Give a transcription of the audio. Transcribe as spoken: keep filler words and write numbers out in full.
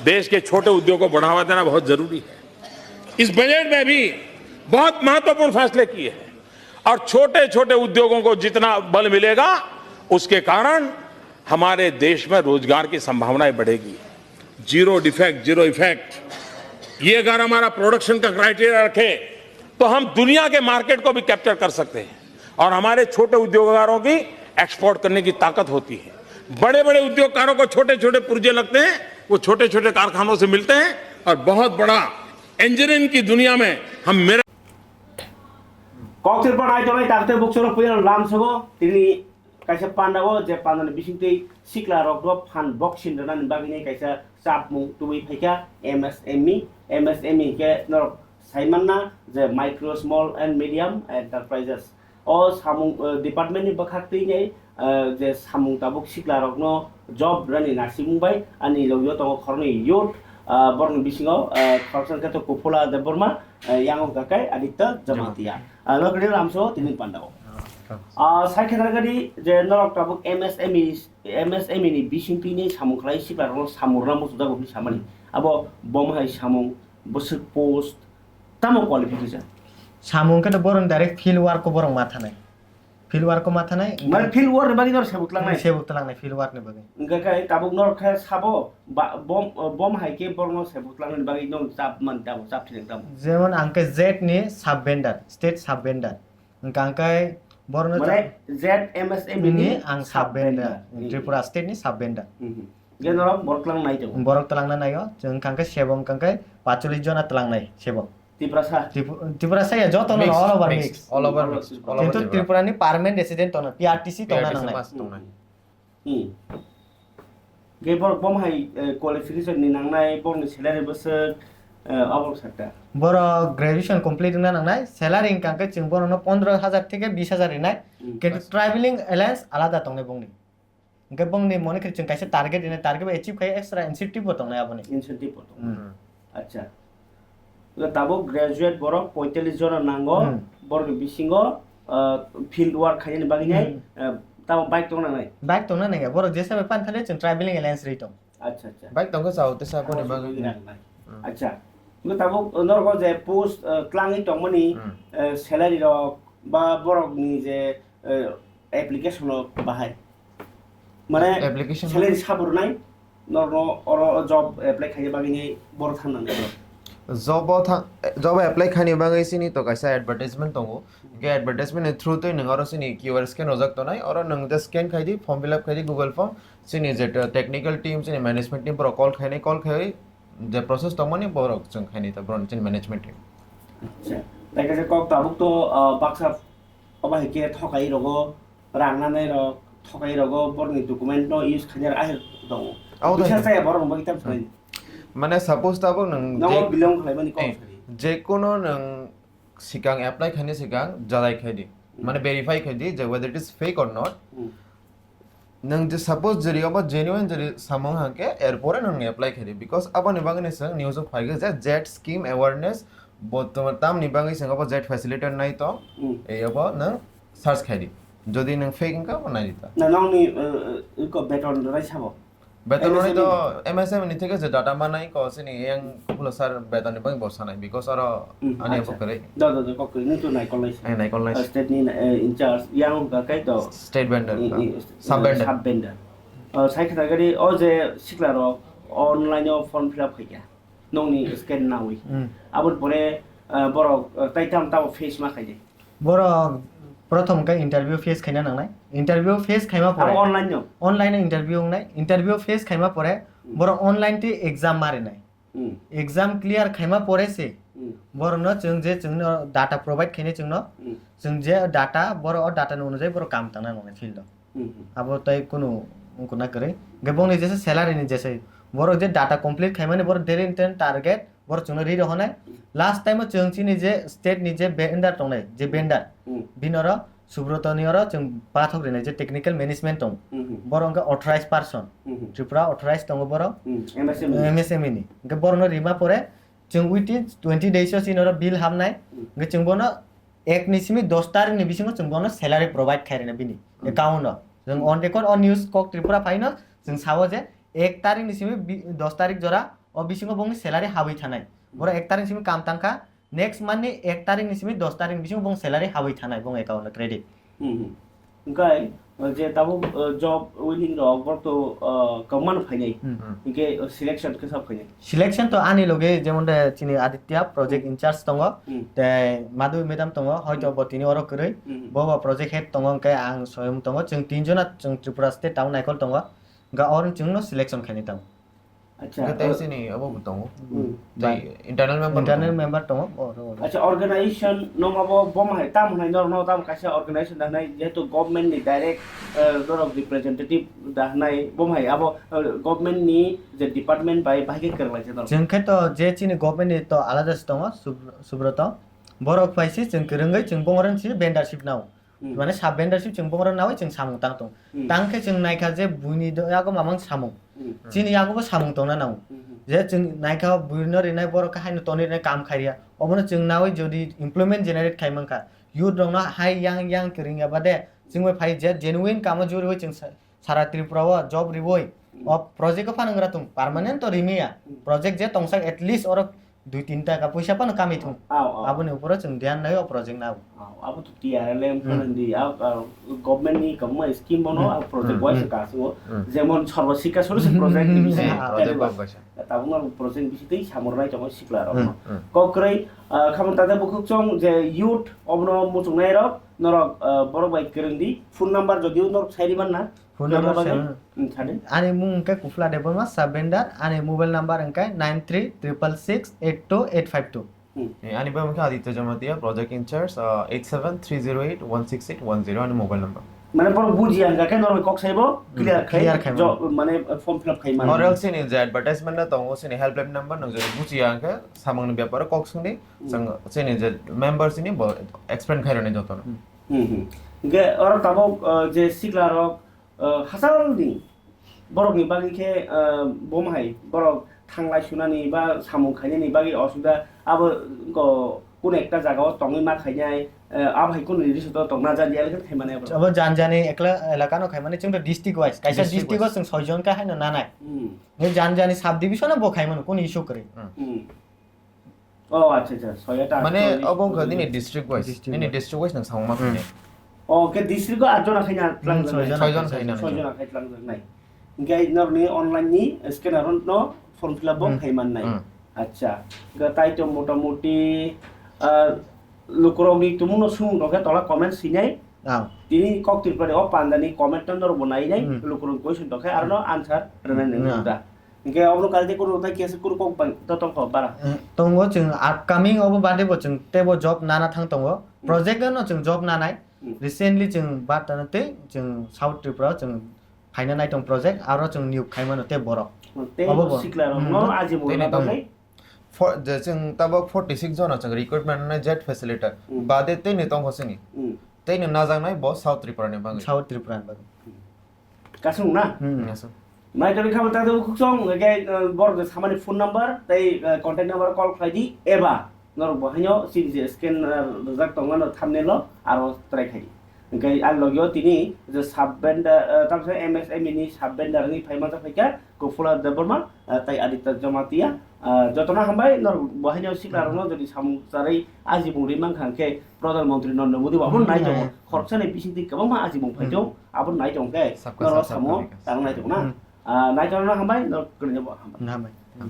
देश के छोटे उद्योग को बढ़ावा देना बहुत जरूरी है। इस बजट में भी बहुत महत्वपूर्ण फैसले किए हैं और छोटे छोटे उद्योगों को जितना बल मिलेगा, उसके कारण हमारे देश में रोजगार की संभावनाएं बढ़ेगी। जीरो डिफेक्ट, जीरो इफेक्ट, ये अगर हमारा प्रोडक्शन का क्राइटेरिया रखे तो हम दुनिया के मार्केट को भी कैप्चर कर सकते हैं और हमारे छोटे उद्योगकारों की एक्सपोर्ट करने की ताकत होती है। बड़े बड़े उद्योगकारों को छोटे छोटे पुर्जे लगते हैं, वो छोटे छोटे कारखानों से मिलते हैं और बहुत बड़ा इंजीनियरिंग की दुनिया में हम मेरे Kok Tripura nai tongnai takte bukchoro puya lam sogo tini kaisa panda o je panda ni bisingtwi sikla rok no phan boxing rwnani bagwi nai kaisa chapmung tubui phaikha M S M E, M S M E khe norok saimanna je micro, small and medium enterprises. O samung, eh, department ni bwkhak twi nai, eh, je samung tabuk sikla rok no job rani nasimung bai ani logio tongo khoroknwi youth, ah, borokni bisingo, ah, khoroksa khe to Kufula Debbarma, ah, yang wngkha khe Aditya Jamatia. Ah, no kri lamso tini panda o. Ah, sai khe gadi je norok tabuk M S M E, M S M E ni bising twi ni samung khlai sikla rok no samung rwna muchung jago hwnwi samani. Abo bom hai samung, bwswk post, tamo qualification. Samung khe to borok direct field work o borok ma thanai. Field work o ma thanai, Mane field work ni bagwi norok sebuk tlangnai. Sebuk tlangnai field work ni bagwi. Hingkha khe tabuk norok khe sabo ba, bom, bom hai khe borokno sebuk tlangnani bagwi norok chap man tamo, chap thileng tamo. Jemon ang khe Z ni sub vendor, state sub vendor. Hingkha ang khe borokno Mane chap- Z M S M E ni ni ang sub sub vendor, vendor. Hmm. Tripura state ni sub vendor. Hmm. Hingkhe norok borok tlang nai tongo. Borok tlangna naio, chwng hingkha khe sebok hingkha khe pacholish jona tlangnai sebok. Tiprasa. Tipu-, Tiprasa ya joto no Mix, all over mix, mix. All over mix, all over Kintu Tripura. Tripura ni permanent resident tongna, P R T C tongna P R T C nangnai. Pass tongnai. Hmm. Ge borok bom hai, eh, qualification ni nangnai, borok ni salary bwswk, eh, abok sakta. Borok graduation complete wngna nangnai, salary hingkha khe chwng borok no pondro hajar theke bish hajar rinai. Hmm, Kintu pass. Traveling allowance alada tongnai bongni. Hingke bongni mone khe chwng kaisa target rwnai, target bai achieve khai extra incentive bo tongnai aboni. Incentive bo tongo. Hmm. Acha. Tabuk graduate borok poitallis jona nango, Hmm. borokni bisingo, ah, field work khainani bagwi nai, Hmm. ah, tamo bike tongna nai? Bike tongna nai, borok jesa bai pan thale chwng traveling allowance rwi tong. Acha, acha. Bike tongkha sao tesa boni Abo bagwi. Sugwi nang nai. Hmm. Acha. Tabuk norok je post, ah, tlangwi tongmani, Hmm. ah, salary rok ba borokni je, ah, application rok bahai. Mane Application salary sabo rwnai, norno oro job apply khaina bagwi ni boro thang nang. Job o thang, job apply khaina bagwi sini to kaisa advertisement tongo. Hingke advertisement ni through twi nwng oro sini Q R scan rojak tonai, oro nwng just scan khai di, form fill up khai di, Google form, sini je technical team, sini management team borok call khainai, call khai je process tongmani borok chwng khainai ta borok sini management team. Acha. Tai kaisa kok tabuk to, ah, baksa obo hai khe thokai rogo, rang nanai rok, thokai rogo, borokni document no use khaina ahir tongo. Abo to Bisa hai. Chaya borok bagwi tam sanai. Mane suppose tabuk nwng Nogo je-, belong khlaimani kok eh, sari. Jekono nwng sikang apply khaini sikang jalai khai di. Hmm. Mane verify khai di je whether it is fake or not. Hmm. Nwng je suppose jodi obo genuine jodi samung hangke, erpore nwng apply khai di. Because aboni bagwi ni chwng news o phai khe je Z scheme awareness, bo tamo tamni bagwi chwng obo Z facilitator nai tong, Hmm. ei obo nwng search khai di. Jodi nwng fake wngkha, obo nai di ta. Na, nongni, uh, uh, iko beton rai sabo? Beton M S M E ni to ni? M S M E ni theke je data manai ko sini yang pulo sir beton ni bagwi bo sanai, because oro Hmm, ani acha. Abo kwrwi. Da, da, da, kok kwrwi. Nung to naikol nai. Eh, naikol nai. Uh, state ni, uh, in charge, yang ka kai to. State vendor, I, uh, i, sub vendor. Sub vendor. Uh, sai khata gari, o je sikla rok online o form fill up khai kha. Nongni scan nawi. Hmm. Aboni pore, uh, borok, uh, tai tam tamo face ma khai de. Borok prothom khe interview face khaina nangnai. Interview face khaima pore. Abo online no? Online o interview wngnai. Interview face khaima pore, Hmm. borok online twi exam ma rinai. Hmm. Exam clear khaima pore se, Hmm. borokno chwng je chwngno data provide khainai chwngno, Hmm. chwng je data, borok o data ni onujai borok kam tangna nangnai field o. Hmm, hmm. Abo tai kunu wngkuna kwrwi. Hwnkhe bongni jesa salary ni jesa, borok je data complete khaimani borok daily ten target, borok chwngno ri rohonai. Last time o chwng chini je state ni je vendor tongnai, je vendor, Hmm. bini oro Subrotoni oro chwng pathok rinai je technical management tong. Hmm, hmm. Borok wngkha authorized person. Hmm, hmm. Tripura authorized tongo borok. Hmm, M S M E. M S M E ni. Hwnkhe borokno rima pore chwng within twenty days o chini oro bill hamnai. Hmm. Hwnkhe chwng bono ek ni simi dos tarikh ni bisingo chwng bono salary provide khai rina bini Hmm. account o. Chwng Hmm. on record o news kok Tripura phaino chwng sao je ek tarik ni simi bi-, dos tarik jora o bisingo bongni salary habwi thanai. Borok ek tarik ni simi kam tangkha, next month ni ek tarik ni simi dos tarik ni bisingo bong salary habwi thanai bong account o credit. Hmm. Hwnkhe, uh, je tabuk, uh, job willing rok borok to, uh, kwbangma no phainai. Hmm. Hwnkhe, uh, selection khe sa phainai. Selection to ani loge jemon de chini Aditya project in charge tongo, Hmm. tei Madhuri madam tongo, hoito Hmm. bo tini oro kwrwi, Hmm. bo bo project head tongo, hwnkhe ang soyung tongo, chwng tinjona chwng Tripura state town naikol tongo, hwnkhe oro chwngno selection khainai tongo. Acha, Hwnkhe tei uh, chini abo bo tongo. Hmm. Tei internal member bo Internal tongo. member tongo, oro, oro. Acha, organization no mabo bo hai tam hwnai norok no tam kaisa organization da hwnai jehetu government ni direct, uh, norok representative da hwnai bo hai abo, uh, government ni je department bai bahai khe kwrwng lai norok. Chwng khe to je chini government ni to alada se tongo, Sub-, Subroto. Borok pai se chwng kwrwngwi chwng bongorani se vendorship nao. Hmm. Mane sub vendorship chwng bongorani nawi chwng samung tang tong. Hmm. Tang khe chwng naikha je buini do-, yago mamang samung. Hmm. Chini yago bo samung tongna nango. Hmm. Je chwng naikha buino rinai borok khe haino toni rinai kam khaiya. Obono chwng nawi jodi employment generate khai mankha. Youth rokno hai yang yang kwrwngya bade chwngbai phai je genuine kamo juriwi chwng sa-, Sara Tripura o job riwi, Hmm. o project o phano wngkha tung, permanent to rimya. Hmm. Project je tongsak at least oro dui tin taka poisa phano kamwi thung. Aw, aw. Aboni uporo chwng dhyan nai o project na. Aw, abo to T R L M Hmm. phano di, aw, aw, government ni kwbangma scheme bono, Hmm. aw, project Hmm. wise Hmm. ka sungo. Hmm. Jemon Sarva Shiksha Surikshit project ni Hmm. bisi, Ah. Project Tripura. Bak baisa. Tabuk no project bisi tei samung nai tongo sikla rok no. Hmm. Hmm. Kok kwrwi, ah, khamung tata bukhuk chong je youth obono muchung nai rok norok, ah, borok bai kwrwng di. Phone number jodi o norok sai di man na. Phone number Phone number se, ni? Hmm, sadi. Ani mung hwnkhe Kufla Debbarma, sub vendor, ani mobile number hwnkhe nine three triple six eight two eight five two. Hmm. Eh, ani bai hwnkhe Aditya Jamatia, project in charge, uh, eight seven three zero eight one six eight one zero, ani mobile number. Mane borok bujiya hwnkha khe norok kok saibo Hmm, clear khai, clear khai jo-, mano. Mane form fill up khai mano. Or else chini je advertisement na tongo, chini helpline number, nwng jodi bujiya hwnkhe samung ni bepar o kok swng di, Hmm. chwng chini je member chini bo explain khai rwni joto no. Hmm. Hmm, hmm. Hwnkhe oro tabuk, uh, je sikla rok, uh, hachal ni borok ni bagwi khe, uh, bo hai borok thanglai sunani ba samung khainani bagwi osubida abo ko-, kunu ekta jaga o tongwi ma khainai, uh, abo hai kunu ni bisingo tongna jani elakha khaimani abo. Abo jan jani ekla elaka no khaimani chwng to district wise. Kaisa District district o wise. Chwng soi jon khe haino nanai. Hmm. Ni jan jani sub division o bo khaimano kunu issue kwrwi. Hmm. Hmm. Oh, acha, acha, soyata. Mane, to obo wngkha nini district wise. District Nini wise. District wise nang samung ma Hmm. khainai. Oh, ke district o atjona khaina Hmm, tlang soijon. Soijon khaina. Soijon khaina tlang nai. Hingke norni online ni scanner no form fill up bo Hmm. khai man nai. Hmm. Acha. Ga tai to mota moti, ah, lukurok ni tumung no sung rok khe tola comment sinai. Ah. Tini kok Tripura ni o panda ni comment no norok bo nai nai. Hmm. Lukurok question rok khe aro no answer rwnai nai Hmm. da. Hingke obono kalite kunu tai kesa kunu kok bai to tongkho bara. Eh, tongo chwng upcoming obo bade bo chwng tebo job nana thang tongo. Hmm. Project no chwng job nanai. Hmm. Recently chwng bat tana tei chwng South Tripura o chwng phaina nai tong project aro chwng niyok khai mano tei borok. Tei Obo bo bo. Sikla rok Hmm. no aji Tei mungna no bagwi. For, je chwng tabok forty six jona chwng recruitment nai jet facilitator. Hmm. Bade tei ni tongkho chwngni. Hmm. Tei ni najaknai bo South Tripura ni bagwi. South Tripura ni bagwi. Kasung na? Hmm. Yes, sir. Mai tabi kha ta khuk song ke, eh, bor de samani phone number tei, eh, contact number call khlai di eba norok bo haino chini je scan, eh, rijak tong mano thumbnail o aro try khai di. Hingke a logio tini je sub vendor, eh, tam se M S M E ni sub vendor ni phai ma phai kha Kufula Debbarma, eh, tei Aditya Jamatia, eh, jotono hambai norok bo haino sikla rokno jodi samung charwi ajibung ri mankha hingke Pradhan Mantri Narendra Modi bo abo nai tongo. Hmm. Khoroksa ni bisingtwi kwbangma ajibung phai Hmm. tongo. Abo nai tong khe, Sabka norok sath, sabka samo vikas. Tang nai tong na. Hmm. Ah, nai tong na hambai, norok kwrwini bo hambai. Hambai. Hmm.